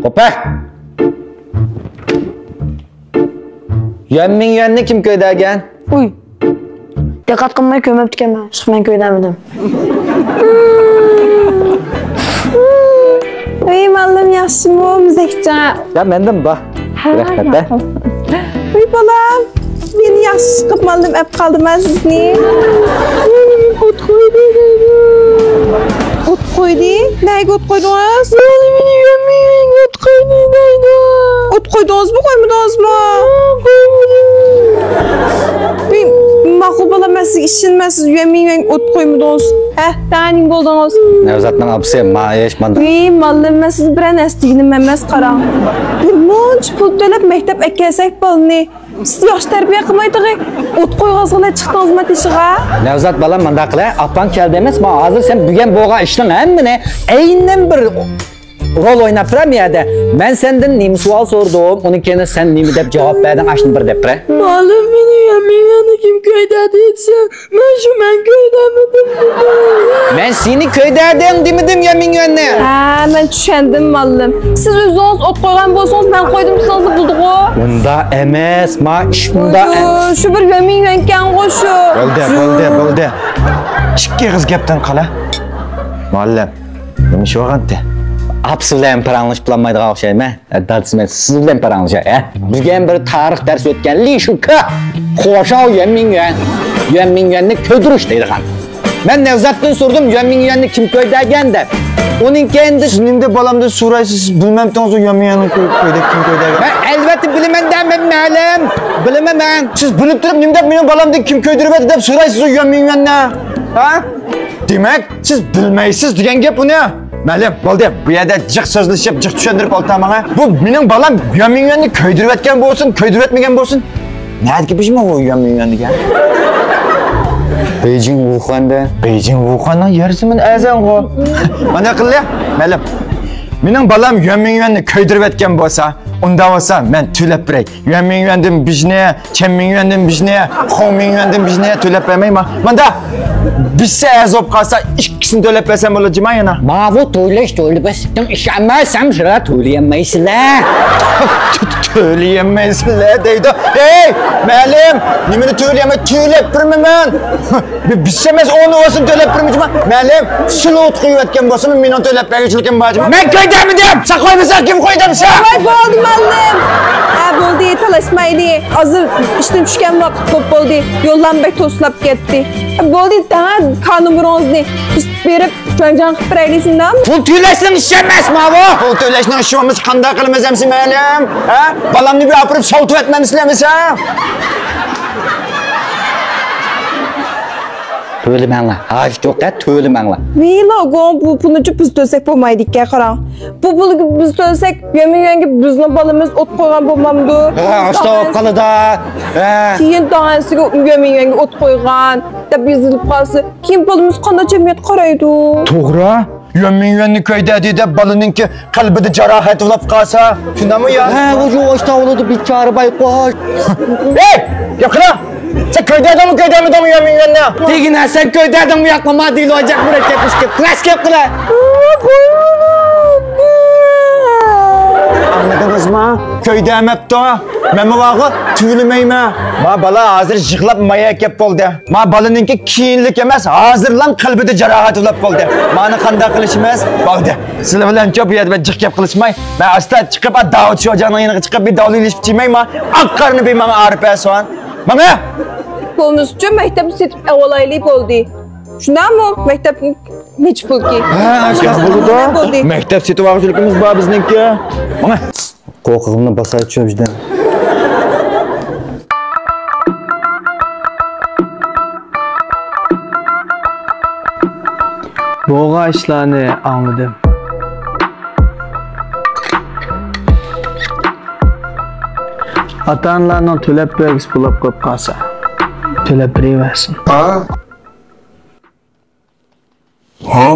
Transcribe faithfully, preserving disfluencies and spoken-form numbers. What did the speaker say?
قوپە! يۈەن مىڭ يۈەننى كىم كۆيدۈرگەن؟ ئۇي. دىققەت قىلماي كۆرمەپتىكەنمەن، شۇ مەن كۆيدۈرمىدىم. ئۇي، ماللىم ياخشىمۇ، مۇزەكچان؟ يا، مەندىن بار. ھە، رەھمەت، ھە. ماقۇل. ئۇي، بالام، مېنى ياخشى قىلىپ ماللىم ئەپ قالدىما سىزنى؟ ئوت قويدى دەيدۇ. ئوت قويدى؟ نەگە ئوت قويدىڭىز؟ ماللىم مېنى يۈەن مىڭ يۈەنگە ئوت قويدى دەيدۇ. ئوت قويدىڭىزمۇ، قويمىدىڭىزمۇ؟ قويمىدىم. بىر ماقۇل بالام، مەن سىزگە ئىشىنىمەن، سىز يۈەن مىڭ يۈەنگە ئوت قويمىدىڭىز. ھە، تەڭ نېمە بولدىڭىز؟ نەۋزاتنىڭ ئاپىسى، ما ئىش مانداق. ۋىي، ماللىم، مەن سىزگە بىرەر نەرسە دېگىنىم ئەمەس، قاراڭ. بىر مۇنچە پۇل تۆلەپ مەكتەپ ئەكەلسەك بالىنى، سىز ياخشى تەربىيە قىلمايتىغى، ئوت قويغازغىلا چىقتىڭىزما تېشىغا؟ نەۋزات بالام، مانداق قىلە، ئاپاڭ كەلدى ئەمەس، ما ھازىر سەن بۈگۈن بولغان ئىشنىڭ ھەممىنى ئەينەن بىر رول ئويناپ تۇرام يەردە. مەن سەندىن نېمە سوئال سورىدىم، ئۇنىڭ كەينىدىن سەن نېمە دەپ جاۋاب بەردىڭ، ئاشۇنى بىر دەپ بېرە. مالىم، مېنى يۈەن مىڭ يۈەننى كىم كۆيدۈردى دېسەم، مەن شۇ مەن كۆيدۈرمىدىم دېدىم. مەن سېنى كۆيدۈردۈڭ دېمىدىم يۈەن مىڭ يۈەننى. ھە، مەن چۈشەندىم، مالىم. سىز ئۆزىڭىز ئوت قويغان بولسىڭىز، مەن قويدۇم دېسىڭىز بولىدىغۇ. ئۇنداق ئەمەس، ما ئىش ئۇنداق ئەمەس. شۇ بىر يۈەن مىڭ يۈەنكەنغۇ شۇ. بولدى، بولدى، بولدى. ئىككى ئېغىز گەپتىن قالا. مالىم. نېمە ئىش بولغانتى؟ ئاپىسى بىلەن پاراڭلىشىپ بولالمايدىغان ئوخشايمەن. دادىسى بىلەن سىز بىلەن پاراڭلىشاي، ھە؟ بۈگۈن بىر تارىخ دەرس ئۆتكەن لى شۇكې، خۇاشاۋ يۈەن مىڭ يۈەن، يۈەن مىڭ يۈەننى كۆيدۈرۈش دەيدىغان. مەن نەۋزاتتىن سورىدىم، يۈەن مىڭ يۈەننى كىم كۆيدۈرگەن دەپ. ئۇنىڭ كەينىدە سىز نېمە دەپ بالامدىن سورايسىز، سىز بىلمەمتىڭىزغۇ يۈەن مىڭ يۈەننى كۆي-، كۆيدۈر-، كىم كۆيدۈرگەن؟ مەن ئەلۋەتتە بىلىمەن دەمەن، مەلىم. بىلىمەن مەن. سىز بىلىپ تۇرۇپ نېمە دەپ مېنىڭ بالامدىن كىم كۆيدۈرۈۋەتتى دەپ سورايسىزغۇ يۈەن مىڭ يۈەننى؟ ھە؟ دېمەك، سىز بىلمەيسىز دېگەن گەپ ئۇنى. مەلىم، بولدى. بۇ يەردە جىق سۆزلىشىپ، جىق چۈشەندۈرۈپ ئولتۇرماڭ. بۇ مېنىڭ بالام يۈەن مىڭ يۈەننى كۆيدۈرۈۋەتكەن بولسۇن، كۆيدۈرۈۋەتمىگەن بولسۇن. نەدىكى بىژىمۇ ئۇ يۈەن مىڭ يۈەن دېگەن؟ بېيجىڭ ۋۇخەندە. بېيجىڭ ۋۇخەننىڭ يېرى زېمىن ئەزەنغۇ. مانا قىللى، مەلىم. مېنىڭ بالام يۈەن مىڭ يۈەننى كۆيدۈرۈۋەتكەن بولسا، ئۇنداق بولسا مەن تۆلەپ بېرەي. يۈەن مىڭ يۈەندىن بېشىنى، چيەن مىڭ يۈەندىن بېشىنى، خۇڭ مىڭ يۈەندىن بېشىنى تۆلەپ بەرمەيمەن. ماندا بېشى ئەز بولۇپ قالسا، ئىككىسىنى تۆلەپ بەرسەم بولىدىجۇما يەنە؟ ماۋۇ تۆلەش تۆلىمەسلىكنىڭ ئىشى ئەمەس، ھەم سىلەر تۆلىيەلمەيسىلەر. تۆلىيەلمەيسىلەر دەيدۇ. ھەي، مەلىم، نېمىنى تۆلىيەلمەي، تۆلەپ بېرىمەن مەن. بىر بىسسە ئەمەس، ئونى بولسۇن تۆلەپ بېرىمىجۇما؟ مەلىم، سىلە ئوت قويۇۋەتكەن بولسىمۇ، مېنىڭ تۆلەپ بەرگۈچىلىكىم بارجۇما؟ مەن كۆيدۈرمىدىم! سەن قويمىساڭ، كىم قويدى دېسە؟ ۋاي، بولدى، مەلىم. ھە، بولدى، تالاشمايلى. ھازىر ئىشتىن چۈشكەن ۋاقىت بولۇپ بولدى. يوللام بەك توسلاپ كەتتى. بولدى، ھە، كارت نومۇرىڭىزنى بېرىپ، جاڭجاڭ قىلىپ بېرەيلى، شۇنداقمۇ؟ پۇل تۆلەشنىڭ ئىشى ئەمەس ماۋۇ! پۇل تۆلەشنىڭ ئىشى بولمىسا، قانداق قىلىمىز ئەمسە، مەلىم؟ ھە؟ بالامنى بىر ئاپىرىپ سوۋۇتۇۋەتمەمسىلەر ئەمىسە؟ تۆلىمەڭلار، ھاجىتى يوق-دە، تۆلىمەڭلار. ۋىي، لاگوڭ، بۇ پۇلنىچۇ بىز تۆلىسەك بولمايدىكەن، قاراڭ. بۇ پۇلنى بىز تۆلىسەك، يۈەن مىڭ يۈەنگە بىزنىڭ بالىمىز ئوت قويغان بولمامدۇ؟ ھە، ئاشتا بولۇپ قالىدۇ. ھە. كېيىن داڭەسىگە يۈەن مىڭ يۈەنگە ئوت قويغان دەپ يېزىلىپ قالسا، كېيىن بالىمىز قانداق جەمئىيەتكە قارايدۇ؟ توغرا. يۈەن مىڭ يۈەننى كۆيدۈردى دەپ بالىنىڭكى قەلبىدە جاراھەت بولۇپ قالسا، شۇنداقمۇ يا؟ ھە، ئۇ ئاشتا بولىدۇ، بىچارە بايقۇش. ھەي، ياقىرا! سەن كۆيدۈردۈڭمۇ، كۆيدۈرمىدىڭمۇ يۈەن مىڭ يۈەننى؟ دېگىنە، سەن كۆيدۈردۈڭمۇ ياقمۇ، ما دېلو جەك مۇرەككەپ ئىشكە پلاس گەپ قىلە. ئاڭلىدىڭىزمۇ؟ كۆيدۈرمەپتۇ. مەنمۇ بارغۇ، تۆلىمەيمەن. ما بالا ھازىر يىغلاپ مايا گەپ بولدى. ما بالىنىڭكى كېيىنلىك ئەمەس، ھازىرلا قەلبىدە جاراھەت بولۇپ بولدى. مانى قانداق قىلىشىمىز؟ بولدى. سىلەر بىلەنچۇ بۇ يەردە بىر جىق گەپ قىلىشماي، مەن ئاستا چىقىپ، ئا، داۋۇت شوجاڭنىڭ يېنىغا چىقىپ، بىر داۋلىلىشىپ چىمەيما. ئاق قارنى بىر ماڭا ئارپە سوڭ. ماڭا! بولمىسىچۇ، مەكتەپنى سېتىپ ئەۋالايلى، بولدى. شۇنداقمۇ؟ مەكتەپنى نەچچە پۇلكى؟ ھە، شۇنداق بولىدۇ. بولدى. مەكتەپ سېتىۋالغۇچىلىكىمىز بار بىزنىڭكى. ماڭا! قورقۇغۇمنى باساي چۆمچىدىن. بولغان ئىشلارنى ئاڭلىدىم. ئاتا-ئانىلارنىڭ تۆلەپ بەرگۈسى بولاپ قېلىپ قالسا، تۆلەپ بېرىۋەرسۇن. ھا؟